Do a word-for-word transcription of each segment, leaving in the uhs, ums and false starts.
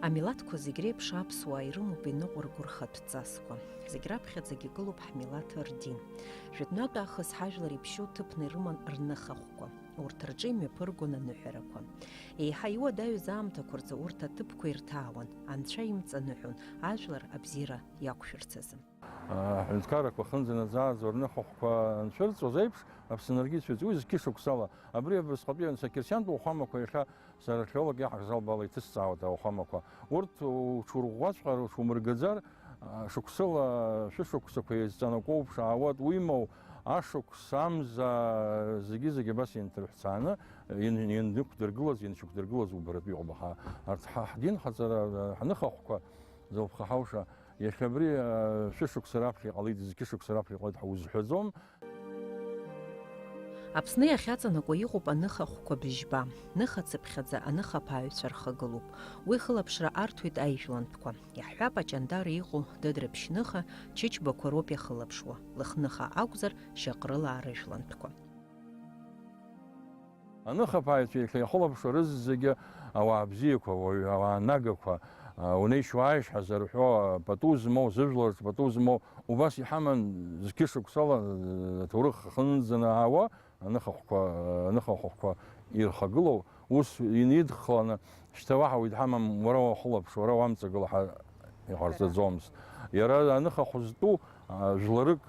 Амилаҭқәа зегь реиԥш аԥсуаа ирымоуп иныҟәырго рхатә ҵасқәа. Зегь раԥхьаӡагь игылоуп ҳмилаҭ рдин. Жәытәнатә аахыс ҳажәлар иԥшьоу ҭыԥны ирыман рныхахәқәа. Урҭ рҿы имҩаԥыргон аныҳәарақәа. Еиҳа иуадаҩыз аамҭақәа рзы урҭ аҭыԥқәа ирҭаауан, анцәа имҵаныҳәон, ажәлар абзиара иақәшәырц азы. Аҳәынҭқаррақәа хынӡанаӡааӡо рныхахәқәа анцәырҵуаз еиԥш, Аԥсны ргьы ицәырҵит. Уи зқьышықәсала, абри абасҟатәи анцәа қьырсиантә уахәамақәа иахьа сара археологиа ҳахьзалбаала иҭысҵаауеит ауахәамақәа. Урҭ уҽурӷәӷәаҵәҟьар, уҽумыргаӡар, а, шықәсыла, шәышықәсақәа еизҵанакуа уԥшаауеит, уимоу, ашықәс, амза, зегьы-зегьы абас инҭырҳәцааны, ин-, иандықәдыргылаз, ианшьақәдыргылаз убаратәы иҟоуп. Аха арҭ ҳа-, ҳдинхаҵара, ҳныхахәқәа зылԥха ҳауша, иахьа абри, а, шәышықәса раԥхьа иҟалеит, зқьышықәса раԥхьа иҟалеит ҳәа узҳәаӡом. Аԥсны иахьаҵанакуа иҟоуп аныхахәқәа быжьба. Ныхацыԥхьаӡа аныхаԥааҩцәа рхагылоуп. Уи хылаԥшра арҭоит аижәлантәқәа. Иаҳҳәап, Аҷандара иҟоу Дыдрыԥшь ныха Чычбақәа роуп иахылаԥшуа, Лыхныха акәзар, Шьаҟрылаа рыжәлантәқәа. Аныхаԥааҩцәа иахьа иахылаԥшуа рызегьы ауаа бзиақәа, уаҩ ауаа нагақәа, а, унеишь-уааишь ҳәа зарҳәо, а, пату змоу, зыжәларҿ пату змоу, убас иҳаман зқьышықәсала, а, аҭоурых ахынӡанаауа аныхахәқәа, аныхахәқәа ирхагылоу, ус инидхаланы, шьҭа уаҳа уаҩ дҳамам, уара уахылаԥш, уара уамҵагыла ҳәа иҟарҵаӡомызт. Иара аныхахә зтәу, а, жәларык,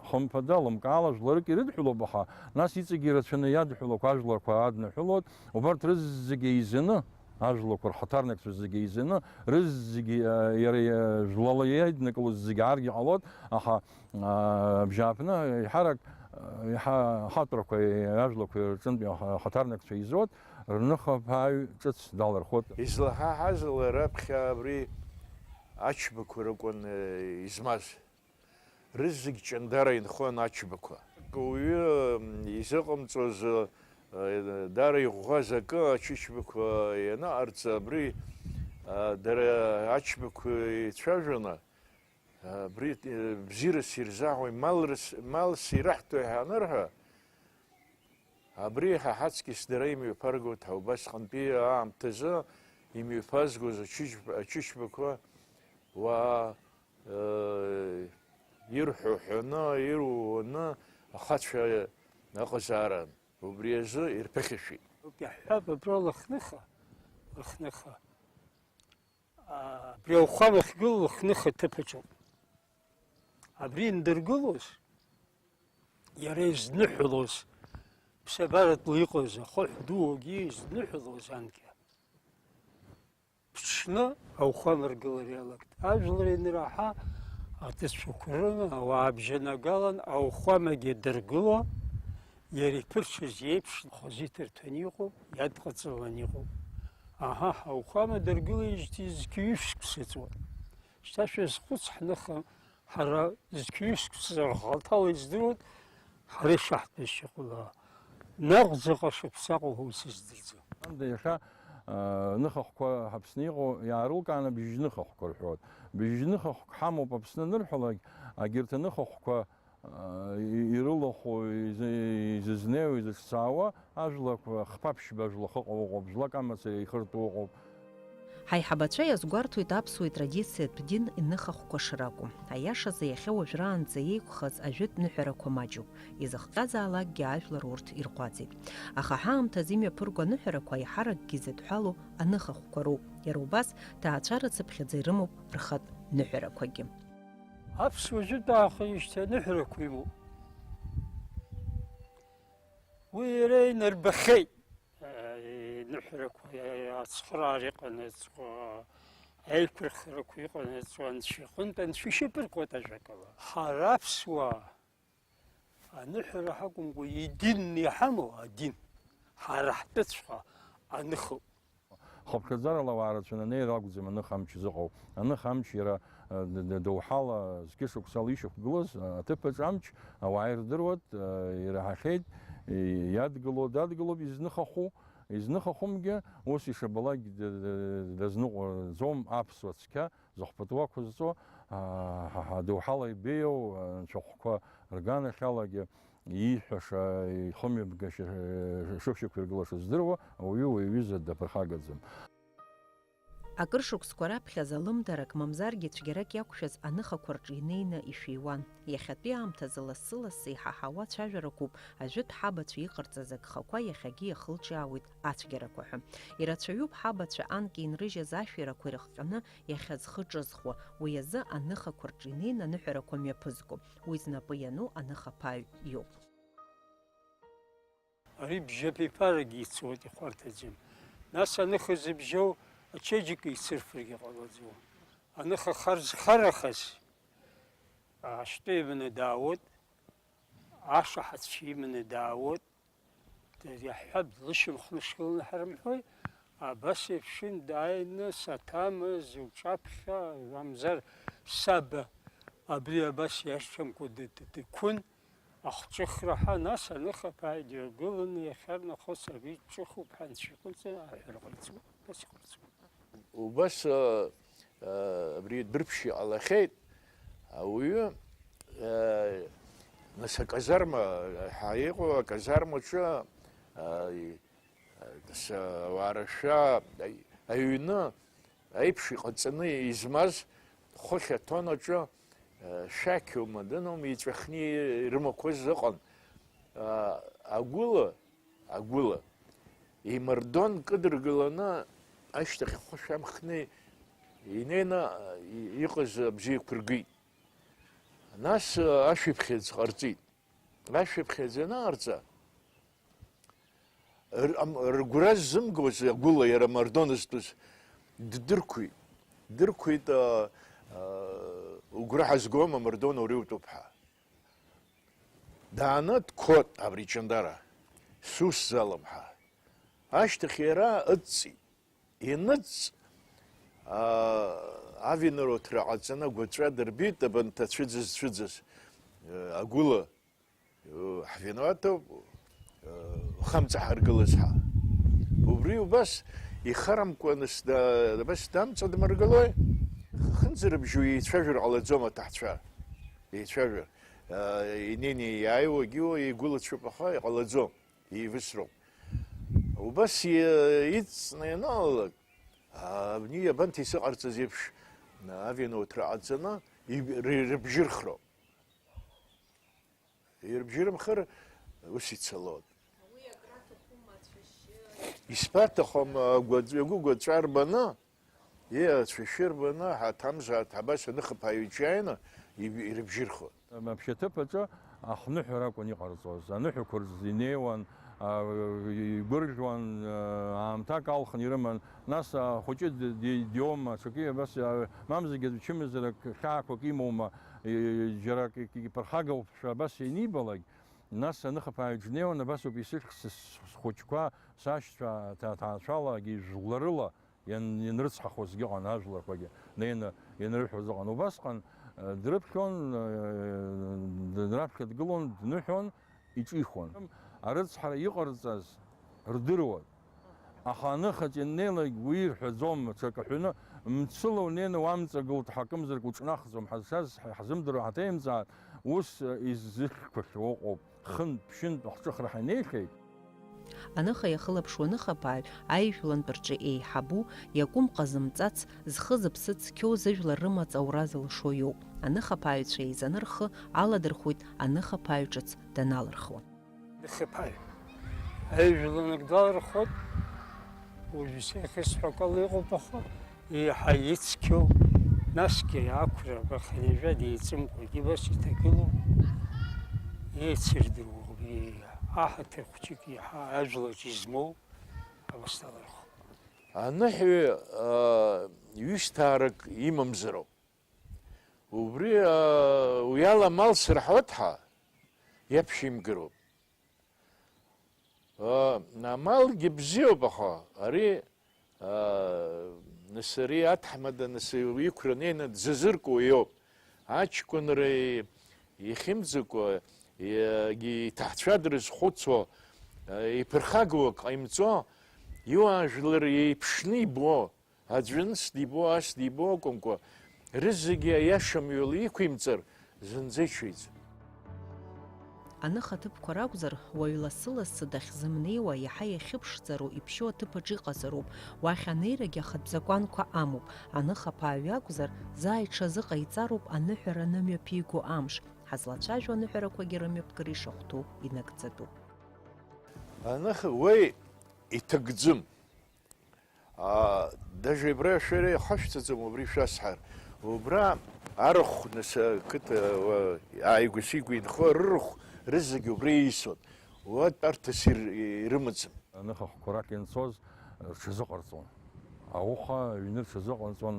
хымԥада, лымкаала жәларык ирыдҳәалоуп, аха нас иҵегьы ирацәаны иадҳәалақәа ажәларқәа адныҳәалоит. Убарҭ рызегьы еизаны, ажәлақәа рхаҭарнакцәа зегьы еизаны, рызегьы, а, иара, а, жәлала иаднакылоз зегьы ааргьы ҟалоит, аха, а, абжьааԥны еиҳарак, а, еиҳа ахатәрақәа, ажәлақәа рҿынтә аха-, ахаҭарнакцәа изоуит, рныхаԥааҩ ҿыц далырхуеит. Излаҳаҳаз лара ԥхьа абри ачбақәа ракәын, э, измаз. Рызегь Ҷандара инхон ачбақәа. Уаҩы, м, изыҟамҵоз, э, дара иӷәӷәаз акы ачычбақәа ианыҟарҵа, абри, а, дара ачбақәа ицәажәаны, а, абри, э, бзиарас ирзаҳауеи, малрас, малс ираҳҭои ҳәа анырҳәа, абри ҳа ҳаҵкьыс дара имҩаԥаргоит ҳәа убасҟантәи аамҭазы имҩаԥазгоз ачычб-, ачычбақәа уаа, э, ирҳәо ҳәаны, ируаны ахацәа ыҟазаарын. Убри азы ирԥыхьашәеит. Иаҳҳәап, абра Лыхныха, Лыхныха. Абри ауахәама ахьгылоу Лыхныха аҭыԥ аҿоуп. Абри индыргылоз, иара изныҳәалоз, ԥсабаратәла иҟаз ахаҳә дугьы изныҳәалоз анкьа. Ԥҽны ауахәама ргылара иалагт. Ажәлар ианраҳа, аҭыӡқәа рыманы, ауаа бжьанагалан, ауахәамагьы дыргыло, иара иԥырҽыз иеиԥш, хазы иҭырҭәаны иҟоуп, иадҟаҵаланы иҟоуп. Аҳа, ауахәама дыргылеижьҭеи зқьи ҩышықәса ҵуан. Шьҭа шәазхәыц, ҳныха, ҳара зқьи ҩышықәса рхаҭала издыруан, ҳара ишаҳтәыз шьаҟәыла. Наҟ заҟа шықәсаҟоу ҳәа ус издырӡом. Анда иахьа, а, ныхахәқәа ҳаԥсны иҟоу иаарылкааны бжьныхахәқәа рҳәоит. Бжьныхахәк ҳамоуп Аԥсны анырҳәалак, агьырҭ аныхахәқәа, а, и-, ирылахәу, изы-, изызнеиуа, изыҿцаауа ажәлақәа хԥа-ԥшьба жәлахыҟа ыҟоуп, жәлак амацара ихыртәу ыҟоуп. Ҳаиҳабацәа иазгәарҭоит аԥсуа итрадициатә дин иныхахәқәа шракәу. Аиашазы, иахьа уажәраанӡа еиқәхаз ажәытә ныҳәарақәа маҷуп, изыхҟьазаалакгьы ажәлар урҭ ирҟәаҵит. Аха ҳаамҭазы имҩаԥырго аныҳәарақәа аиҳаракгьы зыдҳәалоу аныхахәқәа роуп, иара убас ҭаацәара цыԥхьаӡа ирымоуп рхатә ныҳәарақәагьы. Аԥсуа жәытә аахижьҭеи аныҳәарақәа имоуп. Уи иара инарбахьеит. Иныҳәарақәа, ацхыраара иҟанаҵо, аиқәырхарақәа иҟанаҵо, анцәа иҟынтә, анцәа ишьапы ркуеит ажәакала. Ҳара аԥсуаа аныҳәара ҳакәымкәа, идин иҳамоу адин, ҳара ҳтәыҵәҟьа аныхоуп. Хыԥхьаӡарала ауаа рацәаны анеира акәӡам аныха амч зыҟоу. Аныха амч иара, э, д-, д-, доуҳала, зқьышықәсала ишьақәгылаз, э, аҭыԥ аҿы амч ауаа ирдыруеит, э, ираҳахьеит, и-, иадгыло дадгылоуп, изныхахәу, изныхахәымгьы ус ишабалакь д-, д-, дазныҟәаӡом аԥсуа цқьа, зыхәбатәы уақәызҵо, а, ҳа, ҳа, доуҳала ибеиоу, анцәахәқәа рганахьалагьы ииҳәаша, ихымҩаԥгашьа, шышьақәиргылаша здыруа ауаҩы уаҩ ҩыза даԥырхагаӡам. Акыр шықәсқәа раԥхьаӡа лымдарак, мамзаргьы цәгьарак иақәшәаз аныхақәа рҿы инеины ишәиуан. Иахьатәи аамҭазы лассы-лассы иҳаҳауа цәажәарақәоуп ажәытә ҳабацәа иҟарҵаз агхақәа, иахьагьы иахылҿиаауеит ацәгьарақәа ҳәа. Ирацәаҩуп ҳабацәа анкьа инрыжьыз ашәирақәа ирыхҟьаны иахьазхы ҿызхуа, уи азы аныхақәа рҿы инеины аныҳәарақәа мҩаԥызго. Уи знапы иану аныхаԥааҩ иоуп. Ари бжьаԥеиԥарагьы ицоит, ихәарҭаӡам. Нас аныха зыбжьоу ачеиџьыка ицырфаргьы ҟалаӡом. Аныха хар зхарахаз, ашьтәа иманы даауеит, ашаҳаҭцәа иманы даауеит, иаҳҳәап, лышьамх нышгыланы ҳрымҳәои, абас еиԥшын дааины саҭамыз, уҿаԥхьа, мамзар саба абри абас иашамкәа д-, д-, дықәын, ахҿыхра ҳәа, нас аныхаԥааҩ дҩагыланы, иахьарнахыс абри ҿыхуп ҳәа анцәа иҟынӡа аҳәара ҟаиҵон, убас иҟарҵон. Убас, а, а, абри дәырԥшьа иҟалахьеит, ауаҩы, а, нас аказарма ҳәа иҟоу аказармаҿы, а, и-, а, нас, а, ауаа рашәа, а, аҩны аиԥш иҟаҵаны измаз хыхь атон аҿы, а, шәақьума, дынума иҵәахны ирымақәаз ыҟан. А, агәыла, агәыла. Имардон кыдыргыланы, ашьҭахь хәышә амхны инеины, и-, иҟаз абзиақәа ргеит. Нас, ашәиԥхьыӡ ҟарҵеит. Ашәиԥхьыӡ анаҟарҵа, р-, ам-, рыгәра ззымгоз агәыла иара амардон зтәыз ддырқәеит. Ддырқәеит, а, а, угәра ҳазгом, амардон уриутәуп ҳәа. Дааны дқәот абри Ҷандара, сус залам ҳәа. Ашьҭахь иара ыҵҵит. Ианыҵ, аа, авинароҭра ҟаҵаны агәаҵәа дырбеит, абанҭ ацәыӡыз-цәыӡыз, э, агәыла, э, ҳвиноватоуп, э, хамҵаҳаргылаз ҳәа. Убри убас ихарамкәа нас да-, абас дамҵадмыргылои? Хынӡарыбжьу еицәажәар ҟалаӡом аҭаҳцәа. Еицәажәар. Э, инеины иааиуагьы игәылацәоуп, аха иҟалаӡом. Еивысроуп. Убас и-, иҵҵны ианалалак, абни абанҭ исыҟарҵаз еиԥш, авианоуҭра ҟаҵаны, иб-, ри-, рыбжьырхроуп. Ирыбжьырымхыр, ус ицалон. Уи акраҭахума, ацәашьы? Исбаҭахом, агәаҵ-, агәы гәаҵәа рбаны, Иа, ацәашьы рбаны, ҳаҭамзааит, ҳабас аныхаԥааҩ иҿиааины иб-, ирыбжьырхуан. Аԥшьаҭыԥ аҿы ахныҳәара акәын иҟарҵоз. Аныҳәақәа рзы инеиуан, а, игәырӷьуан, а, аамҭак алхны ирыман. Нас ахәыҷы д-, ди-, диоума, ҽакы абас, а, мамзаргьы ачымазарак хьаақәак имоума, и-, џьара акы, акы иԥырхагоуп ҳәа абас ианибалак, нас аныхаԥааҩ днеиуан, абас ауп исыхьыз с-, схәыҷқәа, сашьцәа, аҭа-, аҭаацәалагьы, жәларыла. Иан-, ианрыцҳахозгьы ыҟан, ажәларқәагьы неины ианрыҳәоз ыҟан. Убасҟан, э, дрыԥхьон, э, д-, раԥхьа дгылон, дныҳәон, иҿихуан. Арыцҳара иҟарҵаз рдыруан. Аха аныхаҵ ианнеилак уи ирҳәаӡом, ҽак аҳәаны, мцыла унеины уамҵагылт, ҳакымзарак уҿнахӡом, ҳазшаз ҳ-, ҳзымдыруа ҳаҭеимҵааит, ус, э, иззышәқәахьоу ыҟоуп. Хынтә-ԥшьынтә ҳҿыхра ҳанеихьеит. Аныха иахылаԥшуа аныхаԥааҩ аижәлантә рҿы еиҳабу, иакәым ҟазымҵац, зхы-зыԥсы цқьоу, зыжәлар рымаҵ аура зылшо иоуп. Аныхаԥааҩцәа еизаны рхы аладырхәуеит аныхаԥааҩ ҿыц даналырхуа. Аныхаԥааҩ аижәланак далырхуеит, уажәы сеихьысҳәо акала иҟоуп, аха еиҳа ицқьоу, насгьы ақәра абахьанажәа деиҵымкәагьы абас иҭагылоу, еицырдыруа, аҳаҭыр хәҷык еиҳа ажәлаҿ измоу абас далырхуп. Аныҳәаҩ, аа, ҩысҭаарак имамзароуп. Убри, аа, уи ала амал сырҳауеит ҳәа иаԥшьимгароуп. Амалгьы бзиоуп, аха ари, аа, нас ари аҭаҳмада нас иқәра неины дзазыркуа иоуп. Аҷкәынра ихьымӡакәа, иагьы иҭаҳцәа дрызхәыцуа, иԥырхагоу ак ҟаимҵо, иуаажәлар еиԥшны ибо, Аӡәы анс дибо, ас дибо акәымкәа, рызегьы аиаша мҩала иқәимҵар, зынӡа иҽеиӡам. Аныха аҭыԥқәа ракәзар, уаҩ лассы-лассы дахьзымнеиуа, иаҳа иахьыԥшӡароу иԥшьоу аҭыԥаҿ иҟазароуп. Уахь анеирагьы ахатә закәанқәа амоуп. Аныхаԥааҩ акәзар, заа иҽазыҟаиҵароуп аныҳәара анымҩаԥиго амш. Ҳазлацәажәо аныҳәарақәагьы рымҩаԥгара ишахәҭоу инагӡатәуп. Аныха уи иҭагӡам. Аа, даже абра шәара иахашәҵаӡом, убри шәасҳәар. Убра арахә, нас, ақыҭа, уа, ааигәа-сигәа инхо арырахә рызегьы убра еисуан. Уа тәарҭас ир-, ирымаӡам. Аныха хәқәарак ианцоз рҽазыҟарҵон. Ауха аҩны рҽазыҟарҵон,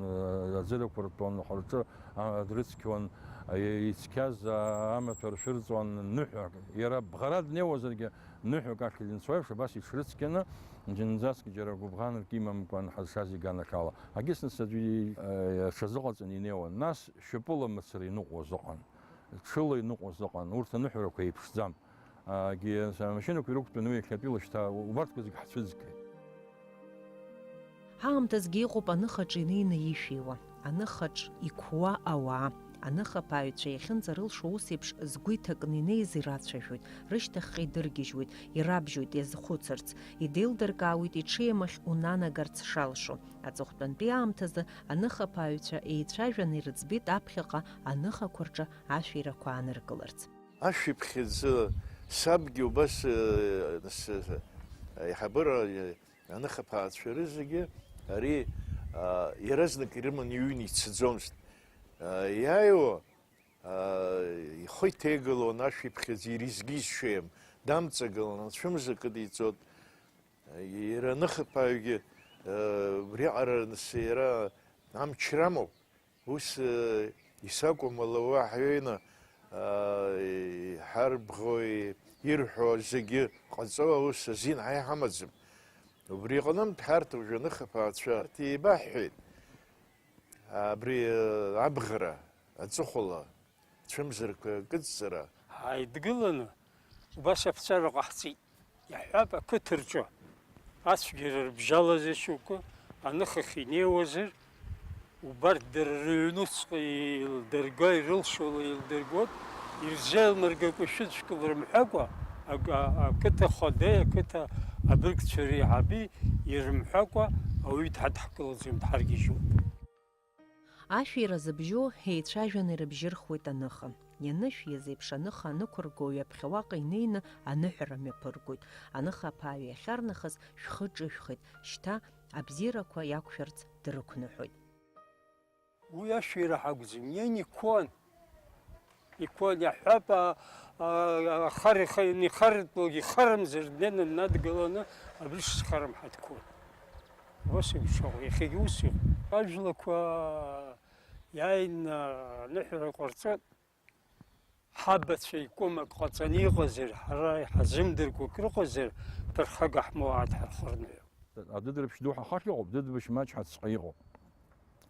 аӡырақәа ртәон, ҳарҿы, а, дрыцқьон, а, ицқьаз, а, амаҭәа ршәырҵон, ныҳәак. Иара бӷара днеиуазаргьы, ныҳәак ахьынцо еиԥш, абас иҽрыцқьаны, зынӡаск џьара гәыбӷанрак имамкәан ҳазшаз иганахьала. Агьысны саӡәы, а, рҽазыҟаҵаны инеиуан. Нас шьапыла мацара иныҟәоз ыҟан, ҽыла иныҟәоз ыҟан, урҭ аныҳәарақәа еиԥшӡам. Агьи амашьынақәа ирықәтәаны уи иахьатәиала шьҭа убарҭқәа зегьы ҳцәыӡхеит. Ҳаамҭазгьы иҟоуп аныхаҿ инеины ишәиуа, аныхаҿ иқәуа ауаа. Аныхаԥааҩцәа иахьынӡарылшо ус еиԥш згәы иҭакны инеиз ирацәажәоит, рышьҭахьҟа идыргьежьуеит, ирабжьоит иазхәыцырц, идеилдыркаауеит иҽеимахь унанагарц шалшо. Аҵыхәтәантәи аамҭазы аныхаԥааҩцәа еицәажәаны ирыӡбеит аԥхьаҟа аныхақәа рҿы ашәирақәа ааныркыларц. Ашәиԥхьыӡ сабгьы убас, э, с-, с-, аиҳабыра, э, аныхаԥаацәа рызегьы ари, а, иаразнак ирыманы иҩны ицаӡомызт. А, иааиуа, а, ихы иҭеигалон ашәиԥхьыӡ ирызгьы изшеим, дамҵагылан, ацәымза кыдиҵот. Иара аныхаԥааҩгьы, э, убриаҟара нас иара амч рамоуп. Ус, э, исакәым ала уа ҳҩеины, э, иҳарбӷои ирҳәо зегьы ҟаҵо аус азин ҳа иҳамаӡам. Убри аҟнынтә ҳарҭ уажәы аныхаԥаацәа еибаҳҳәеит. Абри, э, абӷара аҵыхәала цәымзарқәа кыдҵара. Ҳааидгыланы убас аԥҵара ҟаҳҵеит. Иаҳҳәап, ақыҭа рҿы ацәгьара рыбжьалазар шьоукы, аныхахь инеиуазар, убарҭ дара рыҩнуҵҟа еилдырго, ирылшо еилдыргоит, ирзеилмыргакәа шәыдышәкыл рымҳәакәа, ак-, а-, ақыҭа хадеи, ақыҭа абыргцәа реиҳаби ирымҳәакәа ауаҩы дҳадҳкылаӡом, дҳаргьежьуеит. Ашәира зыбжьоу еицәажәаны ирыбжьырхуеит аныха. Ианышәиаз еиԥш аныха анықәырго ҩаԥхьа уаҟа инеины аныҳәара мҩаԥыргоит. Аныхаԥааҩ иахьарнахыс шәхы ҿышәхеит, шьҭа абзиарақәа иақәшәарц дрықәныҳәоит. Уи ашәира ҳакәӡам, иан икуан. Икуан, иаҳҳәап, а, а, ахар иха-, ихарыҭлогь ихарымзар, днеины днадгыланы абри шсхарым ҳәа дкуан. Ус еиԥш иҟоуп, иахьагьы ус иҟоуп. Ажәлақәа иааины аныҳәара ҟарҵоит, ҳабацәа икәымак ҟаҵаны иҟазар, ҳара иҳазымдыркәа акрыҟазар, ԥырхага ҳмоуа дҳархырныҳәоит. Адыдырԥшь ду ҳахахь иҟоуп, дыдбышь маҷ ҳацҟа иҟоуп.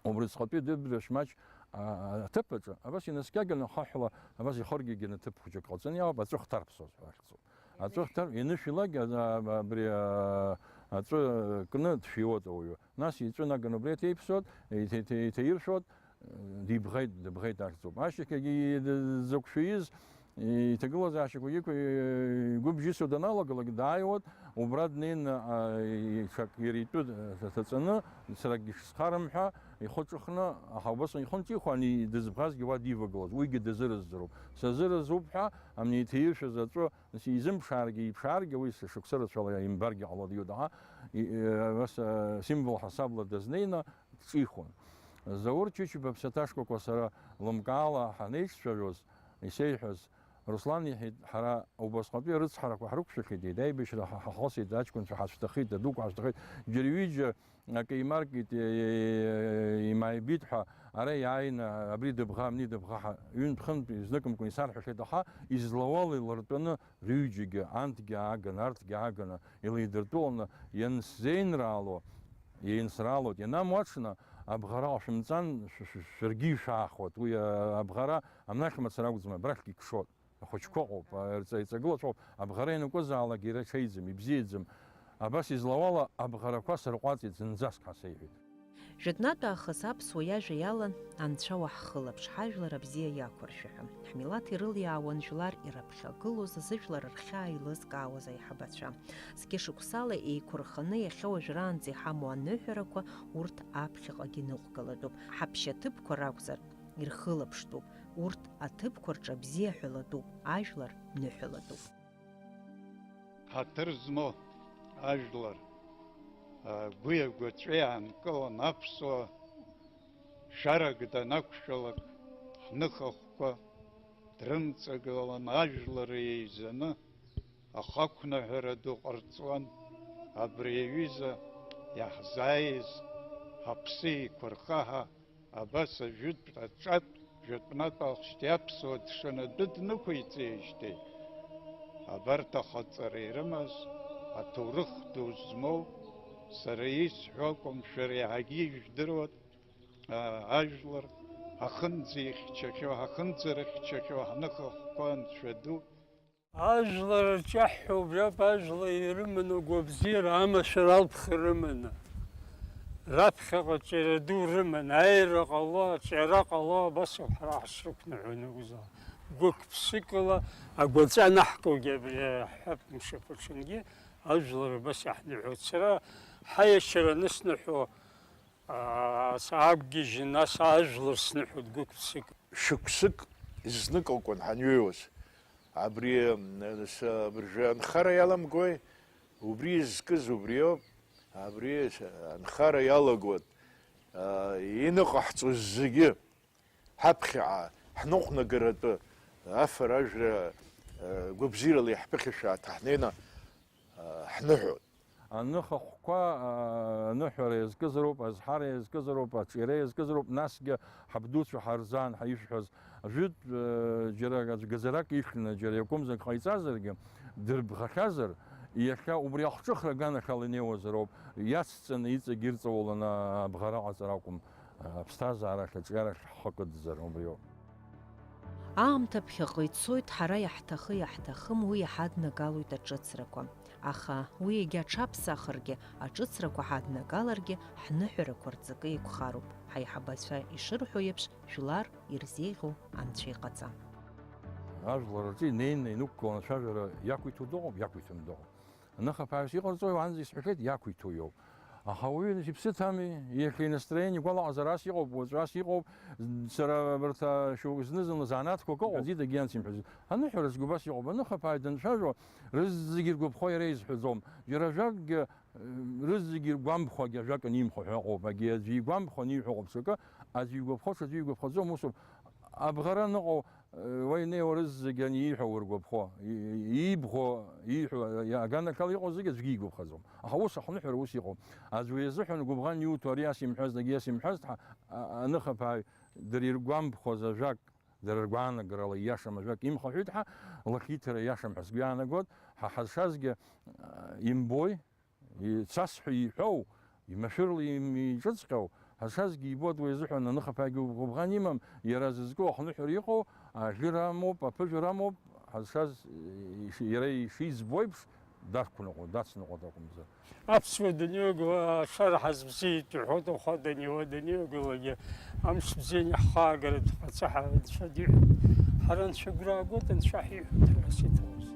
Убрыҵҟатәи дыдбышь маҷ, а, аҭыԥ аҿы, абас инаскьаганы ахаҳәла, абас ихыргьегьаны ҭыԥ хәыҷык ҟалҵаны иаауп, аҵәы хҭарԥсоз ҳәа ахьӡуп. Аҵәы хҭар-, ианышәилак, а, а, абри, а, аҵәы кны дшәиуеит ауаҩы. Нас иҵәы наганы убри иҭеиԥсоит, иҭе-, иҭе-, иҭаиршәуеит, дибӷеит, дыбӷеит ахьӡуп. Ашьҭахьгьы дзықәшәиз, иҭагылазаашьақәа иқәи-, игәы бжьысуа даналагалак, дааиуеит, убра днеины, а, иҽак иара итәы ҭаҵаны, саргьы шысхарым ҳәа, ихы ҿыхны, аха убасҟан ихы нҿихуан, и-, дызбӷазгьы уа дивагылаз, уигьы дазыразӡароуп. Сазыразуп ҳәа, амни иҭаиршәыз аҵәы, нас изымԥшааргьы, иԥшааргьы, уи шықәса рацәала имбаргьы ҟалоит, иудаҳа, и-, и-, абас, а, символ ҳасабла дазнеины, дҿихуан. Заур Чычба ԥсаҭашкәакәа сара лымкаала ҳанеицәажәоз, исеиҳәаз, Руслан иҳәеит, ҳара убасҟатәи арыцҳарақәа ҳрықәшәахьеит, иеиҭа аибашьра ҳа-, ҳахысит, аҷкәынцәа ҳацәҭахеит, адуқәа ҳацәҭахеит, џьара ҩыџьа акы еимаркит, е-, е-, е-, имааибит ҳәа, ара иааины, абри дыбӷа, абни дыбӷа ҳәа, ҩынтә-хынтә изныкымкәан исарҳәахьеит, аха излауала илыртәаны рҩыџьагьы, анҭгьы ааганы, арҭгьы ааганы, илеидыртәыланы иансзеинраало, иеинсраалоит. Ианамуаҽны, абӷара ҟашәымҵан, шә-, шә-, шәаргьы ишәаахуеит. Уи, а, абӷара амнахь мацара акәӡам, абрахьгьы икшоит. Ахәыҷқәа ыҟоуп, а, ирҵа-, иҵагылацәоуп. Абӷара ианакуазаалак иара иҽеиӡам, ибзиаӡам. Абас излауала абӷарақәа сырҟәаҵит, зынӡаск ҳәа сеиҳәеит. Жәытәнатә аахыс аԥсуа иажәа иалан, Анцәа уаҳхылаԥш, ҳажәлар абзиа иақәыршәы ҳәа. Ҳмилаҭ ирылиаауан жәлар ираԥхьагылоз, зыжәлар рхьаа еилызкаауаз аиҳабацәа. Зқьышықәсала еиқәырханы иахьа уажәраанӡа иҳамоу аныҳәарақәа урҭ аԥхьаҟагьы ныҟәгалатәуп. Ҳаԥшьа ҭыԥқәа ракәзар, ирхылаԥштәуп, урҭ аҭыԥқәа рҿы абзиа ҳәалатәуп, ажәлар ныҳәалатәуп. Ҳаҭыр змоу ажәлар, агәи агәаҵәеи аанкылан аԥсуа шәарак данақәшәалак, ҳныхахәқәа дрымҵагылан ажәлар еизаны ахақәныҳәара ду ҟарҵуан. Абри аҩыза иаҳзааиз ҳаԥсы еиқәырхаҳа, абас ажәытә аҿатә, жәытәнатә ахшьҭеи аԥсуа дшанатәы днықәиҵеижьҭеи, абарҭ ахаҵара ирымаз, аҭоурых ду змоу, сара исҳәо акәым, шәара иаҳагьы ижәдыруа, аа, ажәлар ҳахынӡаихьчахьоу, ҳахынӡарыхьчахьоу ҳныхахәқәа анцәа ду. Ажәлар рҿаҳҳәа убриоуп, ажәлар ирыманы агәабзиара, амашәыр алԥха рыманы, раԥхьаҟа ҿиара ду рыманы, аиара ҟало, аҿиара ҟало, абас ауп ҳара ҳшрықәныҳәо анакәзаалак. Гәык-ԥсыкала агәаҵәа анаҳкылгьы абри ҳҳәап, мшаԥы ҽынгьы ажәлар абас иаҳныҳәоит. Сара ҳаиашьара анысныҳәо, аа, саақәгьежьын, нас ажәлар сныҳәоит гәык-ԥсык. Шықәсык изныкылкуан ҳанҩеиуаз. Абри, абыржәы анхара иаламгои? Убри изкыз убриоуп. Абри анхара иалагоит иныҟаҳҵоз зегьы. Ҳаԥхьаҟа ҳныҟәнагаратәы афара-ажәра гәабзиарала иаҳԥыхьашәааит ҳнеины ҳныҳәоит. Аныха хәқәа аныҳәара иазкызароуп, азҳара иазкызароуп, аҿиара иазкызароуп, насгьы ҳабдуцәа ҳарзаан ҳәа ишәҳәаз, ажәытә џьара аӡә гаӡарак ихьны, џьара иакәымзарак ҟаиҵазаргьы, дырбӷахьазар, иахьа убри ахҿыхра аганахьала инеиуазароуп, иацҵаны иҵегь ирҵауланы абӷара ҟаҵара акәым. Аԥсҭазаара ахь, аҿиарахь ҳхы кыдзар убриоуп. Аамҭа ԥхьаҟа ицоит, ҳара иаҳҭахы-иаҳҭахым уи иҳаднагалоит аҿыцрақәа. Аха уи егьа аҽаԥсахыргьы, аҿыцрақәа ҳаднагаларгьы, ҳныҳәарақәа рҵакы еиқәхароуп, ҳаиҳабацәа ишырҳәо еиԥш, жәлар ирзеиӷьу анцәа иҟаҵа. Ажәлар рҿы инеины инықәгыланы ацәажәара иақәиҭу дыҟоуп, иақәиҭым дыҟоуп. Аныхаԥааҩс иҟарҵои, уаанӡа исҳәахьеит, иақәиҭу иоуп. Аха ауаҩы иԥсы ҭами, иахьа инастроение игәалаҟазар ас иҟоуп, уаҵәы ас иҟоуп, сара абарҭ шьоук зны-зынла занааҭқәак ыҟоуп, аӡәы дагьиансимҳәаӡеит. Аныҳәара зегь убас иҟоуп, аныхаԥааҩ данцәажәо, рызегьы иргәаԥхо иара изҳәаӡом. Џьара ажәакгьы, рызегьы иргәамԥхо, ак-, ажәак анимхо ҳәа ыҟоуп, егьи аӡәы игәамԥхо аниҳәо ыҟоуп ҽакы, аӡәы игәаԥхо, ҽаӡәы игәаԥхаӡом, усоуп. Абӷара аныҟоу, Уа инеиуа рызегьы ани ииҳәо ургәаԥхо, иибӷо, ииҳәо аганахьала иҟоу зегьы аӡәгьы игәаԥхаӡом. Аха ус ахныҳәара ус иҟоуп. Аӡәы изыҳәан гәыбӷан иуҭо ари ас имҳәазт, егьи ас имҳәазт ҳәа аныхаԥааҩ дара иргәамԥхоз ажәак, дара ргәаанагарала ииашам ажәак имхаҳәеит ҳәа, лакьиҭара ииашам ҳәа сгәы иаанагоит, ҳа ҳазшазгьы имбои? Ицасҳәа иҳәоу, имашәырла иҿыҵҟьоу, ҳазшазгьы ибоит уи азыҳәан аныхаԥааҩгьы гәыбӷан имам, иара зызку ахныҳәара иҟоу, ажәыр амоуп, аԥыжәара амоуп, ҳазшаз иара ишиӡбо еиԥш дақәныҟәо, дацныҟәоит акәымзар. Аԥсуа даниоугыла ашара ҳазбзиеит иҳәоит, аха даниуа даниоугылагьы амш бзианы иаҳхаагарц ҳаца ҳәа Анцәа диҳәоит. Ҳара Анцәа агәра аагоит, Анцәа ҳиҳәоит ҳәа ас иҭауаз.